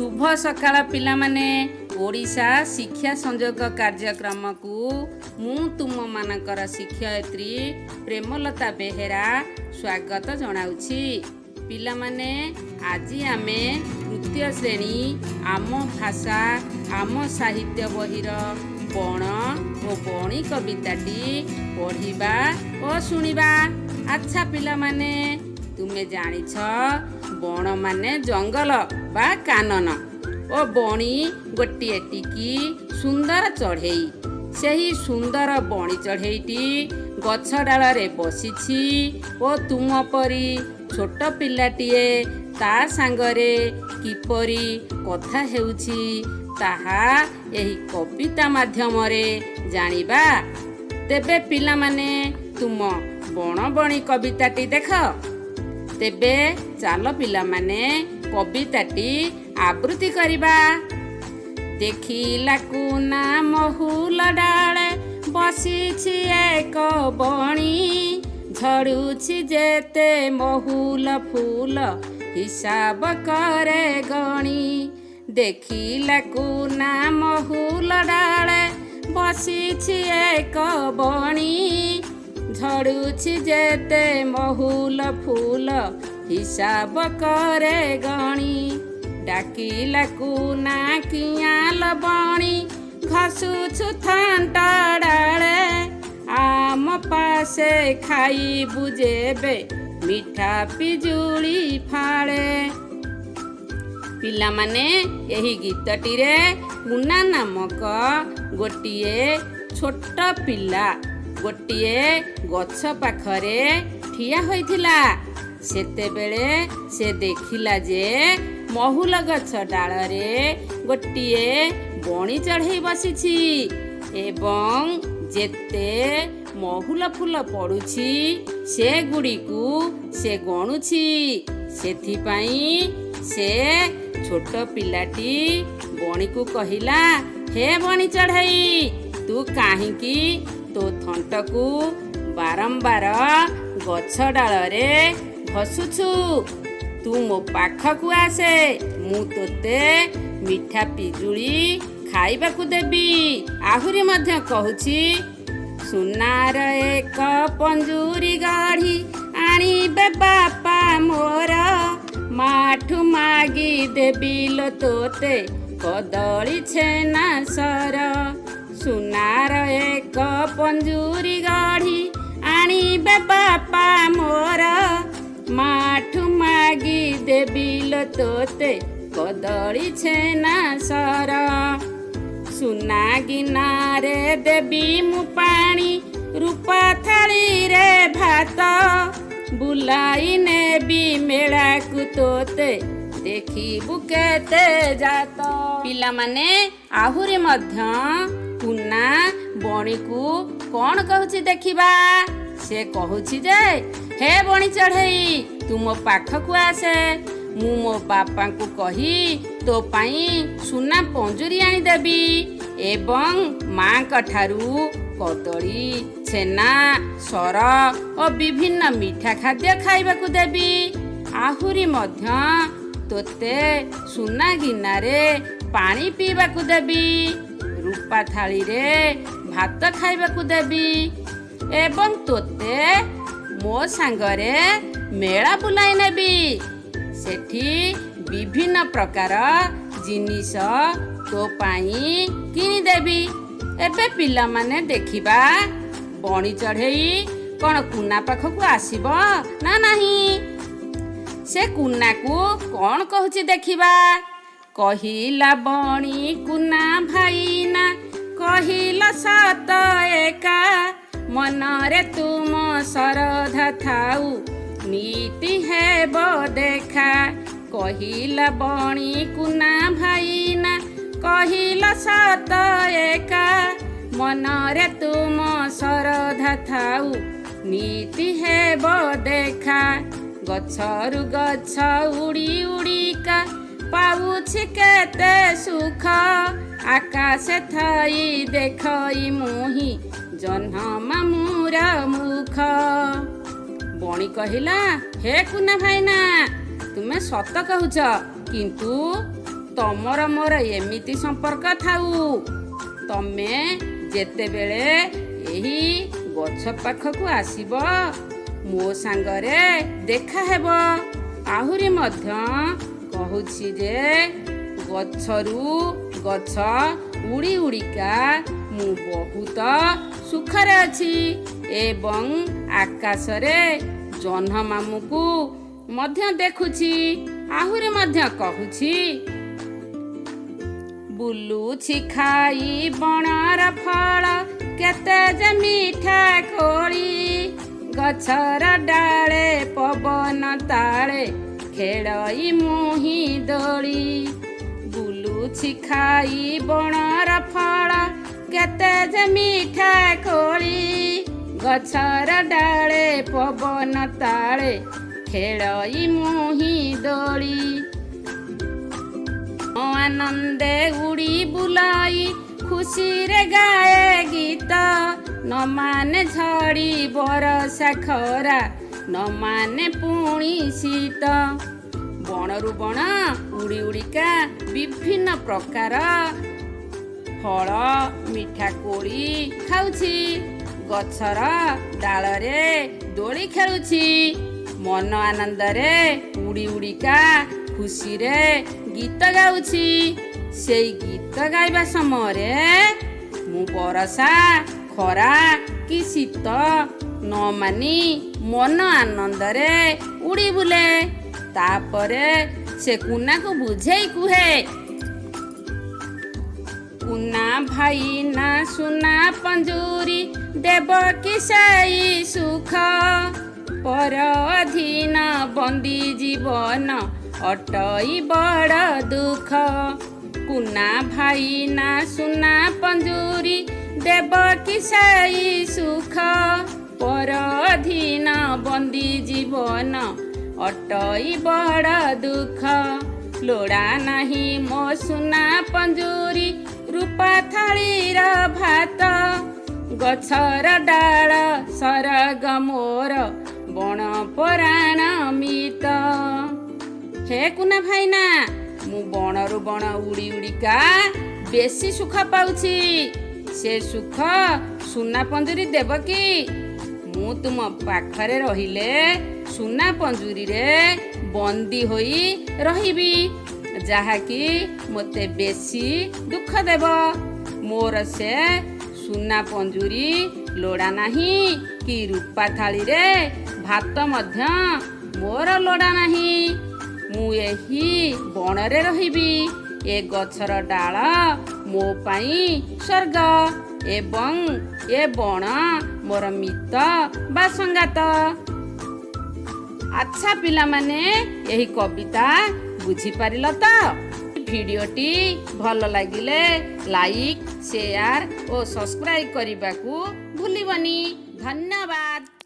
ଶୁଭ ସକାଳ ପିଲାମାନେ। ଓଡ଼ିଶା ଶିକ୍ଷା ସଂଯୋଗ କାର୍ଯ୍ୟକ୍ରମକୁ ମୁଁ ତୁମମାନଙ୍କର ଶିକ୍ଷୟିତ୍ରୀ ପ୍ରେମଲତା ବେହେରା ସ୍ୱାଗତ ଜଣାଉଛି। ପିଲାମାନେ, ଆଜି ଆମେ ତୃତୀୟ ଶ୍ରେଣୀ ଆମ ଭାଷା ଆମ ସାହିତ୍ୟ ବହିର ବଣ ଓ ବଣି କବିତାଟି ପଢ଼ିବା ଓ ଶୁଣିବା। ଆଚ୍ଛା ପିଲାମାନେ, ତୁମେ ଜାଣିଛ, ବଣ ମାନେ ଜଙ୍ଗଲ ବା କାନନ ଓ ବଣି ଗୋଟିଏ ଟିକି ସୁନ୍ଦର ଚଢ଼େଇ। ସେହି ସୁନ୍ଦର ବଣି ଚଢ଼େଇଟି ଗଛ ଡାଳରେ ବସିଛି ଓ ତୁମ ପରି ଛୋଟ ପିଲାଟିଏ ତା ସାଙ୍ଗରେ କିପରି କଥା ହେଉଛି, ତାହା ଏହି କବିତା ମାଧ୍ୟମରେ ଜାଣିବା। ତେବେ ପିଲାମାନେ, ତୁମ ବଣ ବଣି କବିତାଟି ଦେଖ। ତେବେ ଚାଲ ପିଲାମାନେ, କବିତାଟି ଆବୃତ୍ତି କରିବା। ଦେଖିଲା କୁନା ମହୁଲ ଡାଳେ ବସିଛି ଏକ ବଣି, ଝଡ଼ୁଛି ଯେତେ ମହୁଲ ଫୁଲ ହିସାବ କରେ ଗଣି। ଦେଖିଲା କୁନା ମହୁଲ ଡାଳେ ବସିଛି ଏକ ବଣି, ଝଡ଼ୁଛି ଯେତେ ମହୁଲ ଫୁଲ ହିସାବ କରେ ଗଣି। ଡାକିଲା କୁନା, କିଆଁଲୋ ବଣି, ଘସୁଛୁ ଥଣ୍ଟ ଡାଳେ, ଆମ ପାଶେ ଖାଇବୁ ଯେବେ ମିଠା ପିଜୁଳି ଫାଳେ। ପିଲାମାନେ, ଏହି ଗୀତଟିରେ କୁନା ନାମକ ଗୋଟିଏ ଛୋଟ ପିଲା ଗୋଟିଏ ଗଛ ପାଖରେ ଠିଆ ହୋଇଥିଲା। ସେତେବେଳେ ସେ ଦେଖିଲା ଯେ ମହୁଲ ଗଛ ଡାଳରେ ଗୋଟିଏ ବଣି ଚଢ଼େଇ ବସିଛି ଏବଂ ଯେତେ ମହୁଲ ଫୁଲ ପଡ଼ୁଛି, ସେଗୁଡ଼ିକୁ ସେ ଗଣୁଛି। ସେଥିପାଇଁ ସେ ଛୋଟ ପିଲାଟି ବଣିକୁ କହିଲା, "ହେ ବଣି ଚଢ଼େଇ, ତୁ କାହିଁକି ତୋ ଥଣ୍ଟକୁ ବାରମ୍ବାର ଗଛ ଡାଳରେ ଘଷୁଛୁ? ତୁ ମୋ ପାଖକୁ ଆସେ, ମୁଁ ତୋତେ ମିଠା ପିଜୁଳି ଖାଇବାକୁ ଦେବି।" ଆହୁରି ମଧ୍ୟ କହୁଛି, ସୁନାର ଏକ ପଞ୍ଜୁରୀ ଗଢ଼ି ଆଣିବେ ବାପା ମୋର, ମାଠୁ ମାଗି ଦେବି ଲୋ ତୋତେ କଦଳୀ ଛେନା ସର। ସୁନାର ଏକ ପଞ୍ଜୁରୀ ଗଢ଼ି ଆଣିବେ ବାପା ମୋର, ମାଠୁ ମାଗି ଦେବି ଲୋ ତୋତେ କଦଳୀ ଛେନା ସର। ସୁନା ଗିନାରେ ଦେବି ମୁଁ ପାଣି, ରୂପା ଥାଳିରେ ଭାତ, ବୁଲାଇ ନେବି ମେଳାକୁ ତୋତେ, ଦେଖିବୁ କେତେ ଜାତ। ପିଲାମାନେ, ଆହୁରି ମଧ୍ୟ କୁନା ବଣିକୁ କ'ଣ କହୁଛି ଦେଖିବା। ସେ କହୁଛି ଯେ, ହେ ବଣି ଚଢ଼େଇ, ତୁ ମୋ ପାଖକୁ ଆସେ, ମୁଁ ମୋ ବାପାଙ୍କୁ କହି ତୋ ପାଇଁ ସୁନା ପଞ୍ଜୁରୀ ଆଣିଦେବି ଏବଂ ମାଙ୍କ ଠାରୁ କଦଳୀ, ଛେନା, ସର ଓ ବିଭିନ୍ନ ମିଠା ଖାଦ୍ୟ ଖାଇବାକୁ ଦେବି। ଆହୁରି ମଧ୍ୟ ତୋତେ ସୁନା ଗିନାରେ ପାଣି ପିଇବାକୁ ଦେବି, ରୂପା ଥାଳିରେ ଭାତ ଖାଇବାକୁ ଦେବି ଏବଂ ତୋତେ ମୋ ସାଙ୍ଗରେ ମେଳା ବୁଲାଇ ନେବି। ସେଠି ବିଭିନ୍ନ ପ୍ରକାର ଜିନିଷ ତୋ ପାଇଁ କିଣିଦେବି। ଏବେ ପିଲାମାନେ ଦେଖିବା, ବଣି ଚଢ଼େଇ କ'ଣ କୁନା ପାଖକୁ ଆସିବ ନା ନାହିଁ? ସେ କୁନାକୁ କ'ଣ କହୁଛି ଦେଖିବା। କହିଲା ବଣି, କୁନା ଭାଇନା, କହିଲ ସତ ଏକା, ମନରେ ତୁମ ଶରଧା ଥାଉ, ନିତି ହେବ ଦେଖା। କହିଲା ବଣି, କୁନା ଭାଇନା, କହିଲ ସତ ଏକା, ମନରେ ତୁମ ଶରଧା ଥାଉ, ନିତି ହେବ ଦେଖା। ଗଛରୁ ଗଛ ଉଡ଼ି ଉଡ଼ିକା ପାଉଛି କେତେ ସୁଖ, ଆକାଶେ ଥାଇ ଦେଖଇ ମୁହିଁ ଜହ୍ନ ମାମୁର ମୁଖ। ବଣି କହିଲା, ହେ କୁନା ଭାଇନା, ତୁମେ ସତ କହୁଛ, କିନ୍ତୁ ତମର ମୋର ଏମିତି ସମ୍ପର୍କ ଥାଉ। ତମେ ଯେତେବେଳେ ଏହି ଗଛ ପାଖକୁ ଆସିବ, ମୋ ସାଙ୍ଗରେ ଦେଖା ହେବ। ଆହୁରି ମଧ୍ୟ କହୁଛି ଯେ ଗଛରୁ ଗଛ ଉଡ଼ି ଉଡ଼ିକା ମୁଁ ବହୁତ ସୁଖରେ ଅଛି ଏବଂ ଆକାଶରେ ଜହ୍ନ ମାମୁକୁ ମଧ୍ୟ ଦେଖୁଛି। ଆହୁରି ମଧ୍ୟ କହୁଛି, ବୁଲୁଛି ଖାଇ ବଣର ଫଳ, କେତେ ଯେ ମିଠା କୋଳି। ଗଛର ଡାଳେ ପବନ ତାଳେ ଖେଳଇ ମୁହିଁ ଦୋଳି। ବୁଲୁଛି ଖାଇ ବଣର ଫଳ, କେତେ ଯେ ମିଠା କୋଳି। ଗଛର ଡାଳେ ପବନ ତାଳେ ଖେଳଇ ମୁହିଁ ଦୋଳି। ଆନନ୍ଦେ ଉଡ଼ି ବୁଲାଇ ଖୁସିରେ ଗାଏ ଗୀତ। ନ ମାନେ ଝଡ଼ି ବରଷା ଖରା, ନ ମାନେ ପୁଣି ଶୀତ। ବଣରୁ ବଣ ଉଡ଼ି ଉଡ଼ିକା ବିଭିନ୍ନ ପ୍ରକାର ଫଳ, ମିଠା କୋଳି ଖାଉଛି। ଗଛର ଡାଳରେ ଦୋଳି ଖେଳୁଛି। ମନ ଆନନ୍ଦରେ ଉଡ଼ି ଉଡ଼ିକା ଖୁସିରେ ଗୀତ ଗାଉଛି। ସେଇ ଗୀତ ଗାଇବା ସମୟରେ ମୁଁ ବରଷା, ଖରା କି ଶୀତ ନ ମାନି ମନ ଆନନ୍ଦରେ ଉଡ଼ି ବୁଲେ। ତାପରେ ସେ କୁନାକୁ ବୁଝେଇ କୁହେ, କୁନା ଭାଇ ନା ସୁନା ପଞ୍ଜୁରୀ ଦେବ କି ସେଇ ସୁଖ? ପର ଅଧୀନ ବନ୍ଦୀ ଜୀବନ ଅଟଇ ବଡ଼ ଦୁଃଖ। କୁନା ଭାଇ ନା ସୁନା ପଞ୍ଜୁରୀ ଦେବ କି ସେଇ ସୁଖ? ପର ଅଧୀନ ବନ୍ଦୀ ଜୀବନ ଅଟଇ ବଡ଼ ଦୁଃଖ। ଲୋଡ଼ା ନାହିଁ ମୋ ସୁନା ପଞ୍ଜୁରୀ, ରୂପା ଥାଳିର ଭାତ। ଗଛର ଡାଳ ସରଗ ମୋର, ବଣ ପରାଣ ମିତ। ହେ କୁନା ଭାଇନା, ମୁଁ ବଣରୁ ବଣ ଉଡ଼ି ଉଡ଼ିକା ବେଶୀ ସୁଖ ପାଉଛି। ସେ ସୁଖ ସୁନା ପଞ୍ଜୁରୀ ଦେବ କି? ମୁଁ ତୁମ ପାଖରେ ରହିଲେ ସୁନା ପଞ୍ଜୁରୀରେ ବନ୍ଦୀ ହୋଇ ରହିବି, ଯାହାକି ମୋତେ ବେଶୀ ଦୁଃଖ ଦେବ। ମୋର ସେ ସୁନା ପଞ୍ଜୁରୀ ଲୋଡ଼ା ନାହିଁ କି ରୂପା ଥାଳିରେ ଭାତ ମଧ୍ୟ ମୋର ଲୋଡ଼ା ନାହିଁ। ମୁଁ ଏହି ବଣରେ ରହିବି। ଏ ଗଛର ଡାଳ ମୋ ପାଇଁ ସ୍ୱର୍ଗ ଏବଂ ଏ ବଣ ମୋର ମିତ ବା ସଙ୍ଗାତ। ଆଚ୍ଛା ପିଲାମାନେ, ଏହି କବିତା ବୁଝିପାରିଲ ତ? ଭିଡ଼ିଓଟି ଭଲ ଲାଗିଲେ ଲାଇକ୍, ସେୟାର ଓ ସବସ୍କ୍ରାଇବ୍ କରିବାକୁ ଭୁଲିବନି। ଧନ୍ୟବାଦ।